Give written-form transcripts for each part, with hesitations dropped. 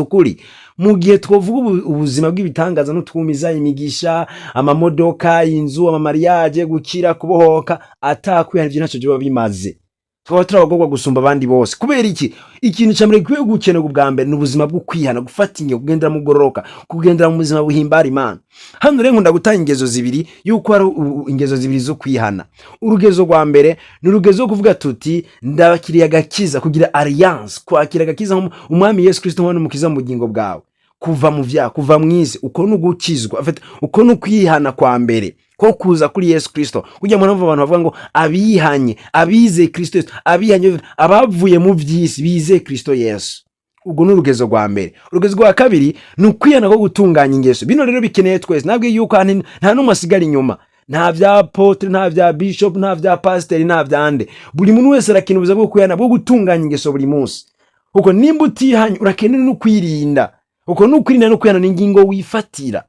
Ukuri mu gihe twovuga ubuzima bw'ibitangaza n'utwumiza imigisha, amamodoka, inzu, amamariage, gukira, kubohoka, atakwihana, ivyo ntacyo biba bimaze. Twaba turi abagorwa gusumba abandi bose. Kubera iki? Ikintu cya mbere gikwiye gukenerwa ubwa mbere ni ubuzima bwo kwihana, gufata ingingo, kugendera mu gugororoka, kugendera mu buzima buhimbara Imana. Hano rero nkunda gutanga ingezo zibiri, yuko hari ingezo zibiri zo kwihana. Urugezo rwa mbere ni urugezo rwo kuvuga tuti: "Ndabakiriye agakiza", kugira alliance, kwakira agakiza Umwami Yesu Kristo nk'umwana n'Umukiza mu bugingo bwawe, kuva mu vyaha, kuva mu isi. Uko ni ugukizwa. En fait, uko ni ukwihana kwa mbere ko kuza kuri Yesu Kristo, kugira ngo abantu bavuga ngo abihanye, abizeye Kristo Yesu, abihanye, abavuye mu vy'isi, bizeye Kristo Yesu. Ubwo ni urugezo rwa mbere. Urugezo rwa kabiri ni ukwihana ko gutunganya ingeso. Bino rero bikeneye twese. Nabwo yuko nta n'umwe asigara inyuma, nta vya apôtre, nta vya bishop, nta vya pasiteri, nta vya nde. Buri muntu wese arakeneye ubuzima bwo kwihana, bwo gutunganya ingeso buri munsi, kuko nimba utihanye, urakeneye no kwirinda. Kuko no kwirinda no kwihana ni ingingo wifatira,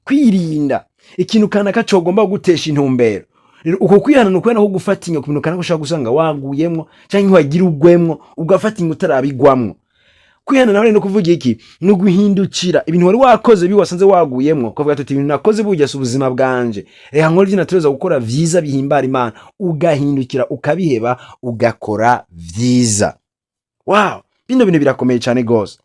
kwirinda ikintu kanaka cogomba gutesha intumbero. Rero uko kwihana ni ukwihana ko gufata ingingo ku bintu kanaka ushobora gusanga waguyemwo canke wagira ugwemwo, ugafata ingingo utarabigwamwo. Kwihana nawe no kuvuga iki? Ni uguhindukira ibintu wari wakoze bibi wasanze waguyemwo, ukavuga tuti: "Ibintu nakoze burya si ubuzima bwanje, reka nkore ivyo nategerezwa gukora vyiza bihimbara Imana." Ugahindukira, ukabiheba, ugakora vyiza. Wow, bino bintu birakomeye cane gose.